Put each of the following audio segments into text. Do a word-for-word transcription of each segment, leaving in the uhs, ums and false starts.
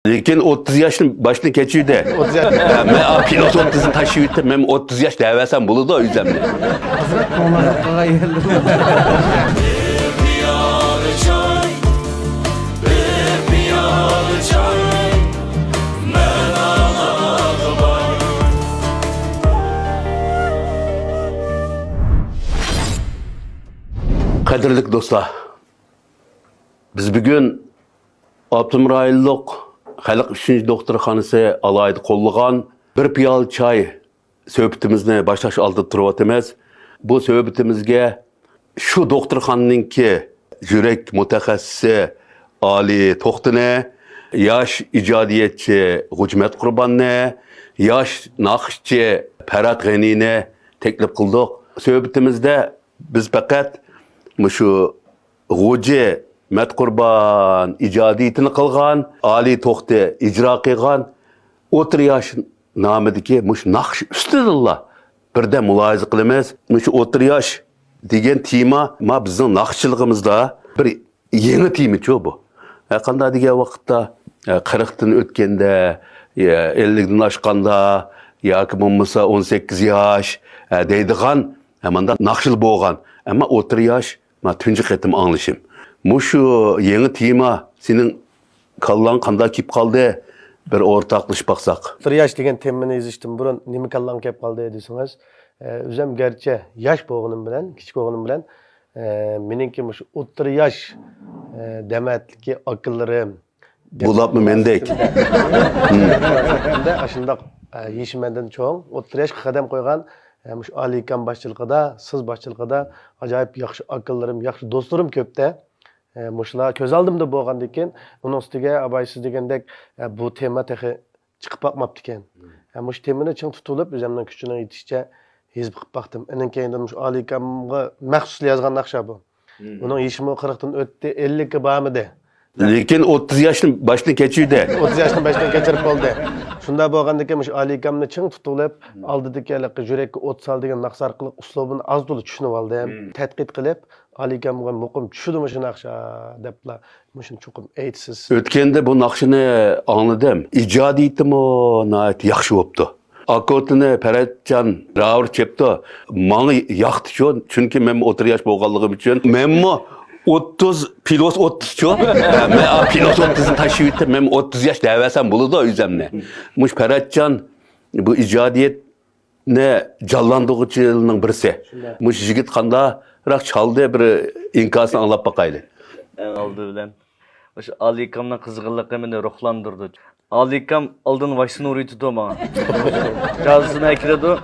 لېكىن ئوتتۇز ياشنى باشتىن كەچۈردى. ئوتتۇز ياش. مەن پىلوس ئوتتۇزنى تاشلىۋېتىپ، مەن ئوتتۇز ياش دەۋەرسەم بولىدۇ ئۆزۈمنى. ئازراق كۆڭلۈڭ قالغان يەردە. بىر پىيالە چاي، بىر پىيالە چاي، مەن ئاڭلاغۇ بار. قەدىرلىك دوستلار، بىز بۈگۈن ئاپتونوم رايونلۇق خەلق ئۈچىنچى دوختۇرخانىسى ئالاھىدە قوللىغان بىر پىيالە چاي سۆھبىتىمىزنى باشلاش ئالدىدا تۇرۇۋاتىمىز. بۇ سۆھبىتىمىزگە شۇ دوختۇرخانىنىڭكى يۈرەك مۇتەخەسسىسى ئالى توختىنى، ياش ئىجادىيەتچى غوجىمەت قۇرباننى، ياش ناخشىچى پەرھات غېنىنى تەكلىپ قىلدۇق. سۆھبىتىمىزدە بىز پەقەت مۇشۇ غوجى مەتقۇربان ئىجادىيىتىنى قىلغان، ئالى توختى ئىجرا قىلغان ئوتتۇرا ياش نامىدىكى مۇشۇ ناخشا ئۈستىدىنلا بىردەم مۇلاھىزە قىلىمىز. مۇشۇ ئوتتۇرا ياش دېگەن تېما ما بىزنىڭ ناخشىچىلىقىمىزدا بىر يېڭى تېمىچۇ بۇ. ھە، قانداق دېگەن ۋاقىتتا، ھە، قىرىقتىن ئۆتكەندە، يا، ئەللىكتىن ئاشقاندا ياكى بولمىسا ئون سەككىز ياش، ھە، دەيدىغان، ھە، مانداق ناخشىلار بولغان. ئەمما ئوتتۇرا ياش، مانا تۇنجى قېتىم ئاڭلىشىم. مۇشۇ يېڭى تېما سېنىڭ كاللاڭ قانداق كېلىپ قالدى؟ بىر ئورتاقلىشىپ باقساق. ئوتتۇرا ياش دېگەن تېمىنى يېزىشتىن بۇرۇن نېمە كاللاڭ كەپ قالدى دېسىڭىز، ئە، ئۆزۈم گەرچە ياش بولغىنىم بىلەن، كىچىك بولغىنىم بىلەن، ئە، مېنىڭكى مۇشۇ ئوتتۇرا ياش، ئە، دەمەتلىكى ئاكىلىرىم، بۇلارمۇ مەندەك. ئاشۇنداق، ئە، يېشى مەندىن چوڭ، ئوتتۇرا ياشقا قەدەم قويغان، ئە، مۇشۇ ئالىكام باشچىلىقىدا، سىز باشچىلىقىدا ئاجايىپ ياخشى ئاكىلىرىم، ياخشى دوستلىرىم كۆپتە. ئە، مۇشۇلار كۆز ئالدىمدا بولغاندىكىن، ئۇنىڭ ئۈستىگە ئاباي سىز دېگەندەك، ئە، بۇ تېما تېخى چىقىپ باقماپتىكەن. مم. ھە، مۇشۇ تېمىنى چىڭ تۇتۇۋېلىپ، ئۆزۈمنىڭ كۈچىنىڭ يېتىشىچە يېزىپ قىلىپ باقتىم. ئۇنىڭ كەينىدىن مۇشۇ ئالىكامغا مەخسۇس يازغان ناخشا بۇ. مم. ئۇنىڭ يېشىمۇ قىرىقتىن ئۆتتى، ئەللىككە بارمىدى. لېكىن ئوتتۇز ياشنى باشتىن كەچۈردى. ئوتتۇز ياشنى باشتىن كەچۈرۈپ بولدى. شۇنداق بولغاندىكىن مۇشۇ ئالىكامنى چىڭ تۇتۇۋېلىپ، مم، ئالدىدىكى ھېلىقى يۈرەككە ئوت سال دېگەن ناخشا ئارقىلىق ئۇسلۇبىنى ئاز تولا چۈشىنىۋالدىم. مم. تەتقىق قىلىپ، ئالىكامغا مۇقىم چۈشىدۇ مۇشۇ ناخشا دەپلا. مۇشۇنى چوقۇم ئېيتىسىز. ئۆتكەندە بۇ ناخشىنى ئاڭلىدىم. ئىجادىيىتىمۇ ناھايىتى ياخشى بوپتۇ. ئاكوردىنى پەرھاتجان راۋۇر چېپتۇ. ماڭا ياقتىچۇ، چۈنكى مەنمۇ ئوتتۇرا ياش بولغانلىقىم ئۈچۈن. مەنمۇ ئوتتۇز، پىلوس ئوتتۇزچۇ. مەن پىلوس ئوتتۇزنى تاشلىۋېتىپ، مەنمۇ ئوتتۇز ياش دەۋەرسەم بولىدۇ ئۆزۈمنى. مۇشۇ پەرھاتجان بۇ ئىجادىيەت نى جانلاندۇرغۇچىلارنىڭ بىرسى. شۇنداق. مۇشۇ يىگىت قانداقراق چالدى، بىر ئىنكاسىنى ئاڭلاپ باقايلى. ئەڭ ئالدى بىلەن، مۇشۇ ئالىكامنىڭ قىزغىنلىقى مېنى روھلاندۇردى. ئالىكام ئالدىن ۋاكسىنا ئۇرۇۋېتىدۇ ماڭا. جازىسىنى ئەكىرىدۇ.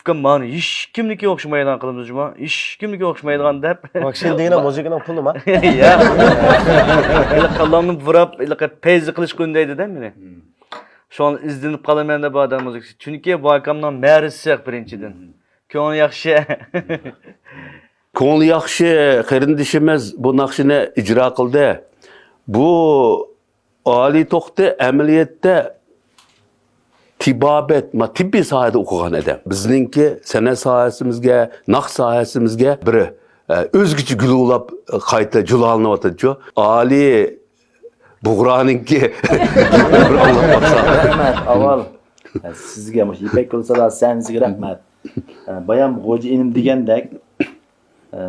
ئۇكام، مانا ھېچكىمنىكىگە ئوخشىمايدىغان قىلىمىز جۇما. ھېچكىمنىكىگە ئوخشىمايدىغان دەپ. ۋاكسىنا دېگىنە مۇزىكىنىڭ پۇلىما؟ يا. ھېلىقى قالامنى بۇراپ، ھېلىقى پەيزى قىلىشقا ئۈندەيدۇ-دە مېنى. شۇڭا ئىزدىنىپ قالىمەن دەپ ئادەم مۇزىكىسى. چۈنكى بۇ ئاكامنىڭ مەرىسى بىرىنچىدىن. كۆڭلى ياخشى. كۆڭلى ياخشى قېرىندىشىمىز بۇ ناخشىنى ئىجرا قىلدى. بۇ ئالىي توختى ئەمەلىيەتتە تېبابەت، ما، تېببىي ساھەدە ئوقۇغان ئادەم. بىزنىڭكى سەنئەت ساھەسىمىزگە، ناخشا ساھەسىمىزگە بىر، ئە، ئۆزگىچە گۈل ئۇۋۇلاپ، قايتا جۇلالىنىۋاتىدۇچۇ. ئالىي بۇغرانىڭكى گېپىنى بىر ئاڭلاپ باقساق. رەھمەت، ئاۋۋال سىزگە، مۇشۇ يىپەك يولى ساداسى سەھنىسىگە رەھمەت. ئە، بايام غوجا ئىنىم دېگەندەك، ئە،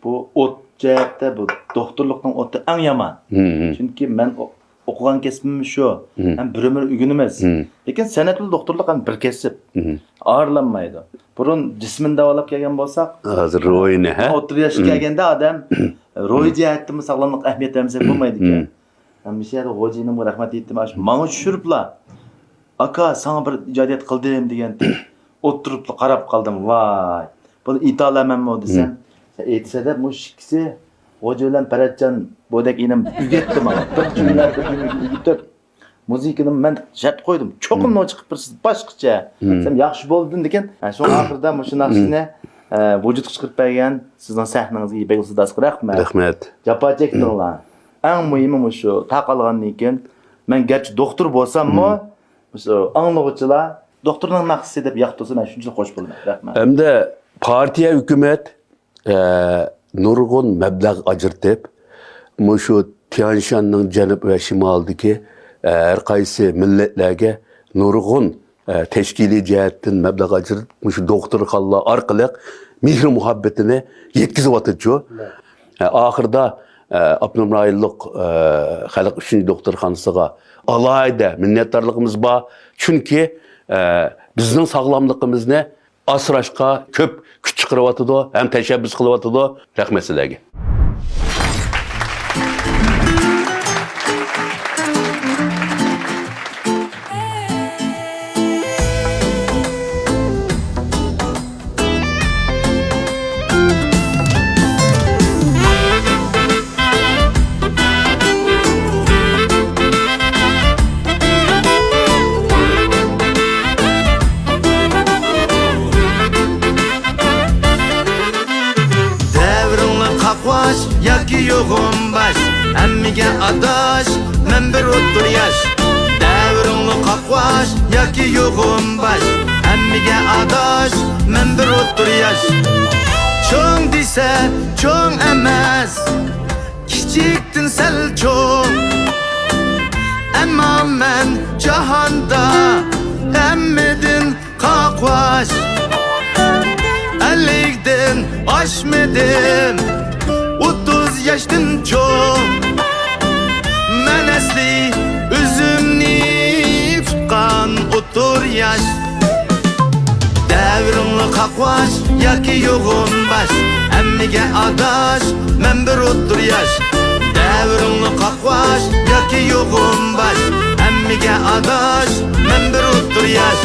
بۇ ئوت جەھەتتە بۇ دوختۇرلۇقنىڭ ئوتى ئەڭ يامان. مم. چۈنكى مەن ئو-، ئوقۇغان كەسپىم شۇ. مم. ھەم بىر ئۆمۈر ئۆگىنىمىز. مم. لېكىن سەنئەت بىلەن دوختۇرلۇق ھەم بىر كەسىپ. مم. ئايرىلالمايدۇ. بۇرۇن جىسمىنى داۋالاپ كەلگەن بولساق، ھازىر روھىنى، ھە؟ ئوتتۇرا ياشقا مم. كەلگەندە ئادەم روھىي مم. جەھەتتىنمۇ ساغلاملىققا ئەھمىيەت بەرمىسەك بولمايدىكەن. مم. ھەمىشە غوجا ئىنىمغا رەھمەت ئېيتتىم، ئاشۇ ماڭا چۈشۈرۈپلا، «ئاكا، ساڭا بىر ئىجادىيەت قىلدىم» دېگەنتى. ئولتۇرۇپلا قاراپ قالدىم، ۋاي، بۇنى ئېيتالامەنمۇ دېسەم، مم. سەن ئېيتسە دەپ، مۇشۇ ئىككىسى، غوجا بىلەن پەرھاتجان بۇدەك ئىنىم ئۆگەتتى ماڭا. بىر جۈملە، بىر جۈملە ئۆگىتىپ، مۇزىكىنى مەن شەرت قويدۇم. چوقۇم مم. نوچى قىلىپ بېرىسىز، باشقىچە. مم. دېسەم، ياخشى بولدى دېگەن. ھە، شۇڭا ئاخىرىدا مۇشۇ ناخشىنى، ئە، ۋۇجۇدقا چىقىرىپ بەرگەن سىزنىڭ سەھنىڭىزگە يىپەك يولى ساداسىغا رەھمەت. رەھمەت. جاپا چەكتىڭلار. ئەڭ مۇھىمى مۇشۇ تاقالغاندىن كېيىن مەن گەرچە دوختۇر بولساممۇ، مم. مۇشۇ ئاڭلىغۇچىلار دوختۇرنىڭ ناخشىسى دەپ ياقتۇرسا، مەن شۇنچىلىك خوش بولىمەن. رەھمەت. ھەمدە پارتىيە، ھۆكۈمەت، ئە، نۇرغۇن مەبلەغ ئاجرىتىپ، مۇشۇ تيەنشاننىڭ جەنۇب ۋە شىمالىدىكى ھەر قايسى مىللەتلەرگە نۇرغۇن، ئە، تەشكىلىي جەھەتتىن مەبلەغ ئاجرىتىپ، مۇشۇ دوختۇرخانىلار ئارقىلىق مېھرى-مۇھەببىتىنى يەتكۈزۈۋاتىدۇ. ئە، ئاخىرىدا، ئە، ئاپتونوم رايونلۇق، ئە، خەلق ئۈچۈن دوختۇرخانىسىغا ئالاھىدە مىننەتدارلىقىمىز بار. چۈنكى، ئە، بىزنىڭ ساغلاملىقىمىزنى ئاسراشقا كۆپ كۈچ چىقىرىۋاتىدۇ ھەم تەشەببۇس قىلىۋاتىدۇ. رەھمەت سىلەرگە. دەۋرىڭلار قاقباش ياكى يوغان باش، ھەممىگە ئاداش، مەن بىر ئوتتۇرا ياش. دەۋرىڭلار قاقباش ياكى يوغان باش، ھەممىگە ئاداش، مەن بىر ئوتتۇرا ياش. چوڭ دېسە چوڭ ئەمەس، كىچىكتىن سەل چوڭ. ئەمما مەن جاھاندا ھەممىدىن قاقباش. ئەللىكتىن ئاشمىدىم، ئوتتۇز ياشتىن چوڭ. مەن ئەسلى ئۆزۈمنى تۇتقان ئوتتۇرا ياش. دەۋرىڭلار قاقباش ياكى يوغان باش، ھەممىگە ئاداش، مەن بىر ئوتتۇرا ياش. دەۋرىڭلار قاقباش ياكى يوغان باش، ھەممىگە ئاداش، مەن بىر ئوتتۇرا ياش.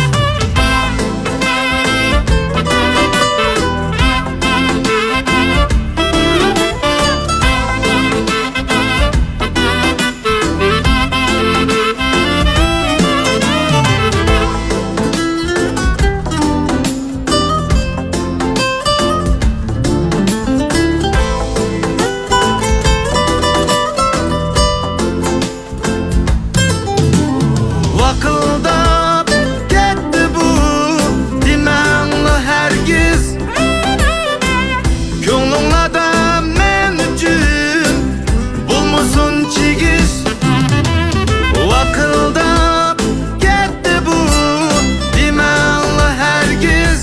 ۋاقىلداپ كەتتى بۇ، دېمەڭلار ھەرگىز. كۆڭلۈڭلاردا مەن ئۈچۈن بولمىسۇن چىگىش. ۋاقىلداپ كەتتى بۇ، دېمەڭلار ھەرگىز.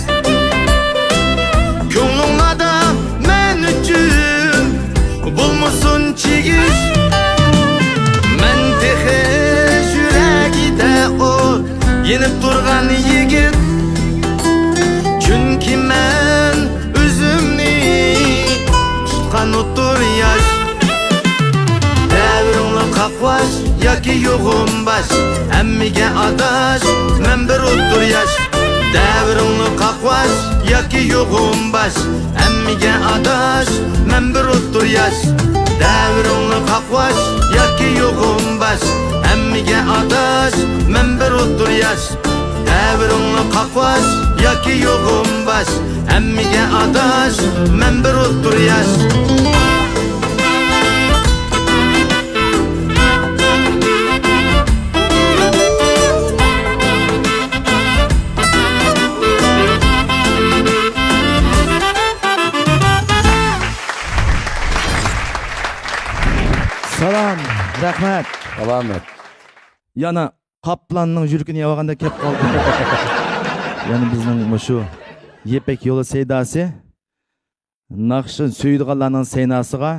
كۆڭلۈڭلاردا مەن ئۈچۈن بولمىسۇن چىگىش. مەن تېخى يۈرەكدە ئوت يېنىپ تۇرغان يىگىت. چۈنكى مەن ئۆزۈمنى تۇتقان ئوتتۇرا ياش. دەۋرىڭلار قاقباش ياكى يوغان باش، ھەممىگە ئاداش، مەن بىر ئوتتۇرا ياش. دەۋرىڭلار قاقباش ياكى يوغان باش، ھەممىگە ئاداش، مەن بىر ئوتتۇرا ياش. دەۋرىڭلار قاقباش ياكى يوغان باش، ھەممىگە ئاداش، مەن بىر ئوتتۇرا ياش. دەۋرىڭلار قاقباش ياكى يوغان باش، ھەممىگە ئاداش، مەن بىر ئوتتۇرا ياش. سالام، رەھمەت. سالامەت. يەنە قاپلاننىڭ يۈرىكىنى يەۋالغاندەك كەپ قالدىم. يەنە بىزنىڭ مۇشۇ يىپەك يولى سەيداسى، ناخشا سۆيىدىغانلارنىڭ سەيناسىغا،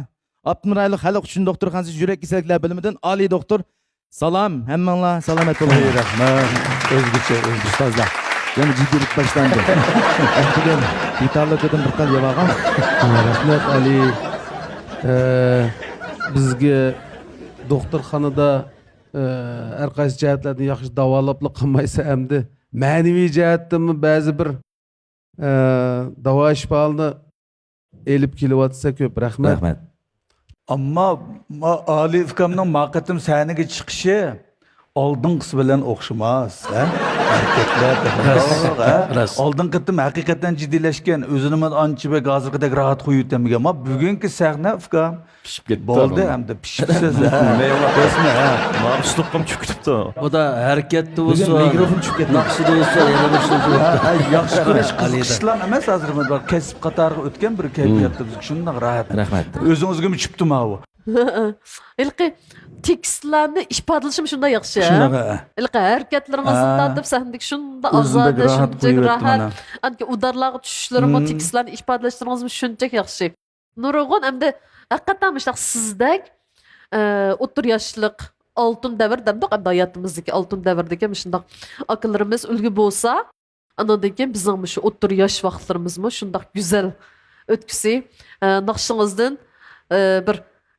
ئاپتونوم رايونلۇق خەلق ئۈچۈن دوختۇرخانىسى يۈرەك كېسەللىكلەر بۆلۈمىدىن ئالىي دوختۇر، سالام، ھەممىڭلار سالامەت بولۇڭ. ئەي، رەھمەت. ئۆزگىچە، ئۆزگىچە. ئۇستازلار، يەنە جىددىيلىك باشلاندى. بۈگۈن بىتارلىقىدىن بىر تال يەۋالغان. رەھمەت، ئالىي. ئە، بىزگە دوختۇرخانىدا ئە، ھەر قايسى جەھەتلەردىن ياخشى داۋالاپلا قالمايسەن ئەمدى. مەنىۋى جەھەتتىنمۇ بەزى بىر، ئە، داۋا شىپالىنى ئېلىپ كېلىۋاتىسەن، كۆپ رەھمەت. رەھمەت. ئەمما ما-، ئالىي ئۇكامنىڭ ما قېتىم سەھنىگە چىقىشى ئالدىنقىسى بىلەن ئوخشىماس، ھە؟ ھەرىكەتلەر تېخىمۇ، راست، ھە؟ راست. ئالدىنقى قېتىم ھەقىقەتەن جىددىيلەشكەن، ئۆزىنىمۇ ئانچە بەك ھازىرقىدەك راھەت قويۇۋېتەلمىگەن. ما بۈگۈنكى سەھنە، ئۇكام، پىشىپ كەتتى. بولدى، ئەمدى پىشىپسىز، ھە. مەيۋا. رەسمىي، ھە. ما ئۇسلۇبقىم چۈشۈپ كېتىپتۇ. بۇ دا ھەرىكەتتە بولسا، بۈگۈن مىكروفون چۈشۈپ كەتتى. ناخشىدا بولسا، يەنە بىر شۇ. ھە، ھە، ياخشى كۈرەش، قىزىقىشلار ئەمەس، ھازىر بىر كەسىپ قاتارىغا ئۆتكەن بىر كەيپىياتتا بىز شۇنداق راھەت. رەھمەت. ئۆزىڭىزگىمۇ چۈشۈپتۇ ماۋۇ؟ ھېلىقى تېكىستلەرنى ئىپادىلىشىمۇ شۇنداق ياخشى، ھە؟ شۇنداق، ھە. ھېلىقى ھەرىكەتلىرىڭىزنى ھە. تارتىپ سەھنىدىكى شۇنداق ئۆزۈم بەك ئازادە، راھەت شۇنچىلىك قويۇۋەتتىم راھەت. ئانا. ئانكى ئۇدارلارغا چۈشۈشلىرىمۇ، مم. تېكىستلەرنى ئىپادىلەشلىرىڭىزمۇ شۇنچىلىك ياخشى. نۇرغۇن ئەمدى ھەقىقەتەن مۇشۇنداق سىزدەك، ئە، ئوتتۇرا ياشلىق، ئالتۇن دەۋر دەمدۇق ئەمدى ھاياتىمىزدىكى ئالتۇن دەۋردىكى مۇشۇنداق ئاكىلىرىمىز ئۈلگە بولسا، ئانىڭدىن كېيىن بىزنىڭ مۇشۇ ئوتتۇرا ياش ۋاقىتلىرىمىزمۇ شۇنداق گۈزەل ئۆتكۈسى. ئە، ناخشىڭىزدىن، ئە، بىر،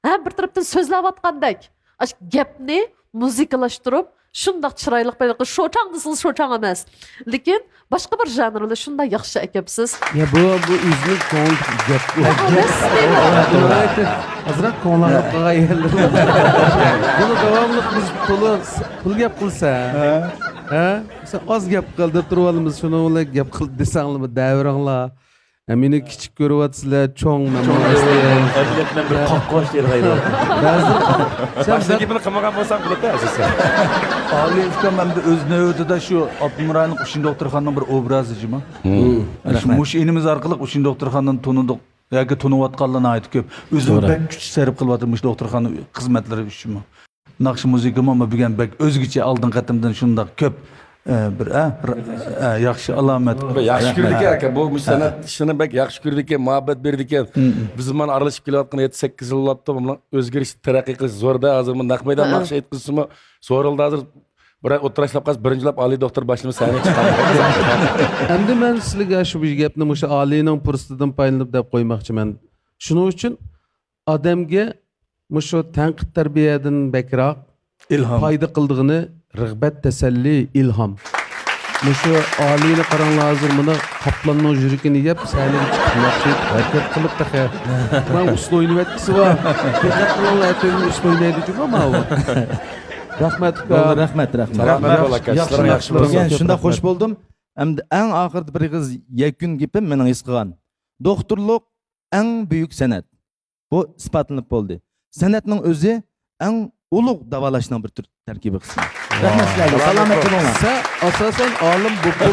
ھە، بىر تەرەپتىن سۆزلەۋاتقاندەك، ئاشۇ گەپنى مۇزىكىلاشتۇرۇپ، شۇنداق چىرايلىق بىر شوچاڭ دېسىڭىز شوچاڭ ئەمەس. لېكىن باشقا بىر ژانىردا شۇنداق ياخشى ئەكەپسىز. يا، بۇ، بۇ ئۆزىنىڭ كۆڭلىدىكى گەپ. ئەمەس دەيمەن. ئازراق كۆڭلى ئاغرىپ قالغان يەرلىرى. بۇنى داۋاملىق بىز تولا پۇل گەپ قىلسا، ھە؟ ھە؟ مەسىلەن، ئاز گەپ قىل دەپ تۇرۇۋالىمىز، شۇنىڭ بىلەن گەپ قىل دېسەڭلىمۇ دەۋېرىڭلار. ھە، مېنى كىچىك كۆرۈۋاتىسىلەر، چوڭ مەن. چوڭ مەن. ئەبلەت مەن بىر ھە. قاققاش دەيدىغان. بەزىدە سەن باشتا بەك گېپىنى قىلمىغان بولساڭ بولاتتى ئەزىز. ئالىي ئۇكام ئەمدى ئۆز نۆۋىتىدە شۇ ئاپتونوم رايونلۇق ئۈچىنچى دوختۇرخانىنىڭ بىر ئوبرازى جۇما. مم. مۇشۇ، رەھمەت. مۇشۇ ئىنىمىز ئارقىلىق ئۈچىنچى دوختۇرخانىنى تونۇدۇق. ياكى تونۇۋاتقانلار ناھايىتى كۆپ. ئۆزىمۇ توغرا. بەك كۈچ سەرپ قىلىۋاتىدۇ مۇشۇ دوختۇرخانا خىزمەتلىرى ئۈچۈنمۇ. ناخشا مۇزىكىمۇ بۈگۈن بەك ئۆزگىچە، ئالدىنقى قېتىمدىن شۇنداق كۆپ، ئە، بىر، ئە، ر-، ئە، ياخشى ئالامەت. ياخشى كۆرىدىكەن ئاكا، بۇ، بۇ سەنئەت ئىشىنى بەك ياخشى كۆرىدىكەن، مۇھەببەت بېرىدىكەن. مم. بىز مانا ئارىلىشىپ كېلىۋاتقان يەتتە سەككىز يىل بولۇپتۇ، بۇنىڭ ئۆزگىرىش، تەرەققىي قىلىش زور-دە، ھازىر بۇ نەق مەيدان ھە. ناخشا ئېيتقۇزسىمۇ زورۇلدى ھازىر. بىراق ئوتتۇراشلاپ قالسا، بىرىنچىلەپ ئالىي دوختۇر باشلىمىسا سەھنىگە چىقالمايدۇ. ئەمدى مەن سىلىگە شۇ گەپنى مۇشۇ ئالىينىڭ پۇرسىتىدىن پايدىلىنىپ دەپ قويماقچىمەن. شۇنىڭ ئۈچۈن ئادەمگە مۇشۇ تەنقىد تەربىيەدىن بەكرەك ئىلھام. پايدا قىلىدىغىنى رىغبەت، تەسەللى، ئىلھام. مۇشۇ ئالىينى قاراڭلار، ھازىر مانا قاپلاننىڭ يۈرىكىنى يەپ، سەھنىگە چىقىپ ناخشا ئېيتىپ ھەرىكەت قىلىپ تېخى. مانا ئۇسسۇل ئوينىۋەتكۈسى بار. دىققەت قىلىڭلار، ئەتىگۈن ئۇسسۇل ئوينايدۇ جۇمۇ ماۋۇ. رەھمەت، ئۇكام. بولدى، رەھمەت، رەھمەت. رەھمەت، رەھمەت، بالا، ياخشى، ئىشلىرىڭ ياخشى ياخشى بولسۇن. بولسۇن. بۈگۈن شۇنداق خوش بولدۇم. ئەمدى ئەڭ ئاخىرىدا بىر ئېغىز يەكۈن گېپىم مېنىڭ ھېس قىلغان. دوختۇرلۇق ئەڭ بۈيۈك سەنئەت. بۇ ئىسپاتلىنىپ بولدى. سەنئەتنىڭ ئۆزى ئەڭ ئۇلۇغ داۋالاشنىڭ بىر تۈر تەركىبىي قىسمى. رەھمەت سىلەرگە. سالامەت بولۇڭلار. سەن ئاساسەن ئالىم بولۇپ